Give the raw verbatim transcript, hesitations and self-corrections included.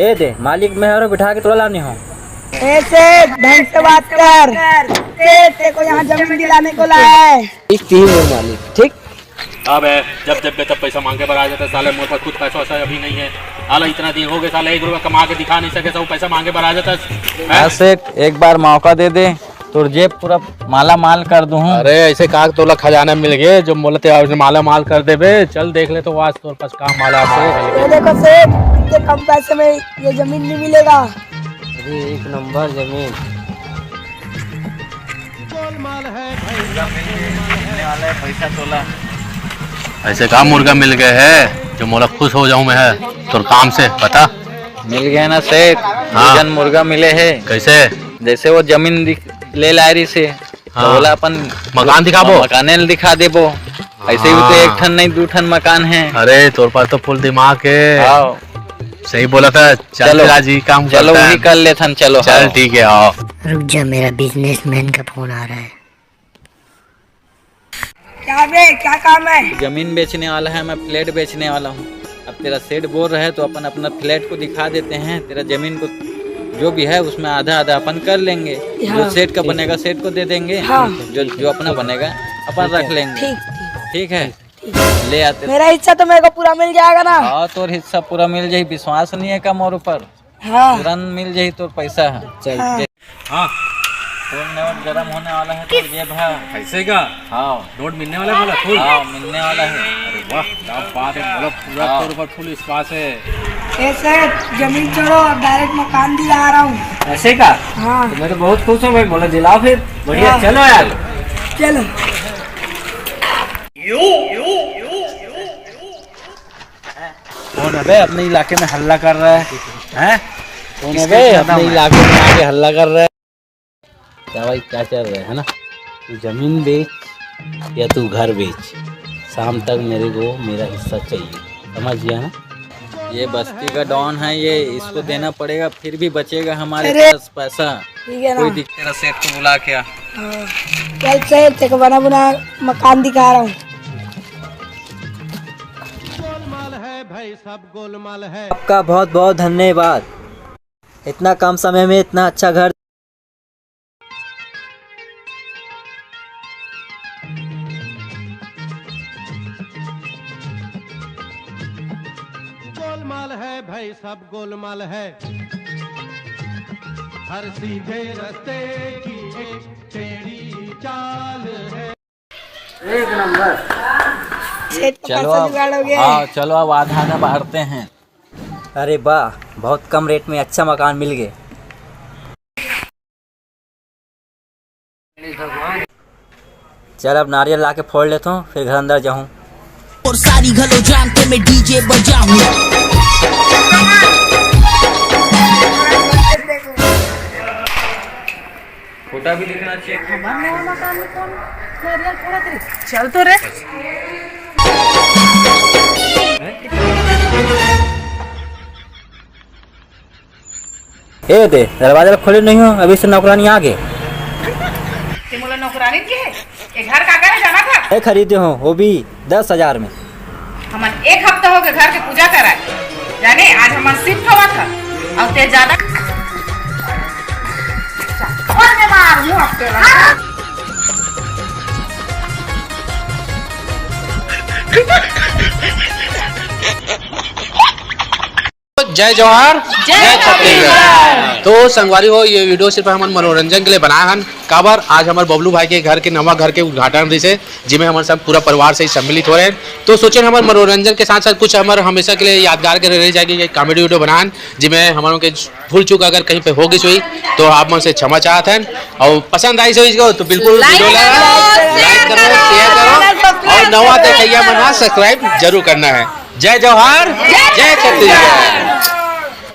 ए दे, मालिक मैं हरो, बिठा के तोला लाने हो। ए सेठ, ढंग से बात कर। सेठ, तेरे को यहाँ जमीन दिलाने को लाया है। इस तीन और मालिक, ठीक? अब है, जब जब तब पैसा मांगे बर आ जाता है साले, मोर पास खुद पैसा वैसा अभी नहीं है। साला इतना दिन हो गए, साला एक रुपया कमा के दिखा नहीं सके, सब पैसा मांगे बर आ जाता है। हाँ सेठ, एक बार मौका दे दे, तोर जेब पूरा माला माल कर दूँ। अरे ऐसे का तोला खजाना मिल गए जो मोला ते आज माला माल कर देबे। चल देख ले तो आज तोर पास का माला माल मिल गए। ये देखो सेठ, इतने कम पैसे में ये जमीन नहीं मिलेगा। अरे एक नंबर जमीन। मिलने वाला है पैसा तोला। ऐसे का मुर्गा मिल गए है जो मोला खुश हो जाऊं मैं है तोर काम से, बता। मिल गए ना सेठ, हाँ। दो जन मुर्गा मिले है। कैसे? जैसे वो जमीन दिख-, ले ला रही से, तो हाँ। बोला अपन मकान दिखाबो? मकाने ल दिखा देबो। ऐसे भी तो हाँ। एक ठन नहीं, दू ठन मकान है। अरे, तोर पास तो फुल दिमाग है। हाँ। सही बोला था। चल, चलो। फिर आज ही काम चलो, करता वही है। कर लेथन, चलो, चल, हाँ। ठीक है, आओ। रुक जा, मेरा बिजनेसमैन का फोन आ रहा है। क्या बे, क्या काम है? जमीन बेचने वाला है, मैं फ्लैट बेचने वाला हूँ। अब तेरा सेठ बोल रहा है तो अपन अपना फ्लैट को दिखा देते हैं, तेरा जमीन को जो भी है उसमें आधा आधा अपन कर लेंगे। हाँ। जो सेठ का बनेगा सेठ को दे देंगे। हाँ। जो जो अपना बनेगा अपन रख लेंगे। ठीक, ठीक। ठीक है, ठीक है। ले आते। मेरा हिस्सा तो मेरे को पूरा मिल जाएगा ना? हाँ, तोर हिस्सा पूरा मिल जाए। विश्वास नहीं है का मोर ऊपर? हाँ। तुरंत मिल जाई तोर पैसा है। चल, हाँ। दे। हाँ। फुल नोट गरम होने वाला है तोर जेब है। पैसे का? हाँ। नोट मिलने वाला है बोला, फुल? हाँ, मिलने वाला है। अरे वाह, क्या बात है, मतलब पूरा हाँ। तोर ऊपर फुल विश्वास है। ए सेठ, जमीन छोड़ो, डायरेक्ट मकान दिला रहा हूँ। ऐसे का? हाँ। तो मैं तो बहुत खुश हूँ भाई, बोला दिलाओ फिर। बढ़िया, हाँ। चलो यार। चलो। कौन है बे अपने इलाके में हल्ला कर रहा है, हैं? कौन है बे अपने इलाके में आके हल्ला कर रहा है? क्या भाई, क्या चल रहा है, है ना? तू जमीन बेच या तू घर बेच, शाम तक मेरे को मेरा हिस्सा चाहिए, समझ गया ना? ये बस्ती का डॉन है, ये इसको देना पड़ेगा, फिर भी बचेगा हमारे अरे! पास पैसा। ठीक है ना? कोई दिक-, तेरा सेठ को बुला के आ। हाँ। चल सेठ, तेरे को बना बुना मकान दिखा रहा हूँ। आपका बहुत बहुत धन्यवाद, इतना कम समय में इतना अच्छा घर। गोलमाल है भाई, सब गोलमाल है। हर सीधे रास्ते की एक टेढ़ी चाल है। एक नंबर। सेठ का चलो पैसा अब, जुगाड़ हो गया है। हाँ, चलो अब आधा आधा बांटते हैं। अरे वाह, बहुत कम रेट में अच्छा मकान मिल गए। चल, अब नारियल ला के फोड़ लेता हूँ, फिर घर अंदर जाऊँ। और सारी घलो जान के मैं डीजे बजाऊं। फोटा भी दिखना चाहिए। हमार नवा मकान में कौन नारियल फोड़त रही? चल तो रे। ए दे, दरवाजा खोले नहीं हो, अभी से नौकरानी आ गए। ते मोला नौकरानी के है? ये घर का करे जाना था? ए खरीदे हो, वो भी दस हजार में। हमन एक हफ्ता हो गए घर के पूजा कराए, जाने आज हमन शिफ्ट होवत ह, और ते ज्यादा और मैं मार मुंह हफ्ते ला। जय जोहार, जय जय छत्तीसगढ़। छत्तीसगढ़। तो संगवारी हो, ये वीडियो सिर्फ हमन मनोरंजन के लिए बनाए हन। काबर आज हमर बबलू भाई के घर के नवा घर के उद्घाटन रहिसे, जिमे हमन सब पूरा परिवार से ही सम्मिलित हो रहे हैं। तो सोचे हमर मनोरंजन के साथ साथ कुछ हमर हमेशा के लिए यादगार के रह जाएगी, ये कॉमेडी वीडियो बनाए हन, जिमे हमन के भूल चूक अगर कहीं पे हो गई होई तो आप मन से क्षमा चाहत हन। और पसंद आई होई तो बिल्कुल like वीडियो ला करो, like करो, share करो, और नवा देखइया मन हा subscribe जरूर करना है। जय जोहार, जय छत्तीसगढ़।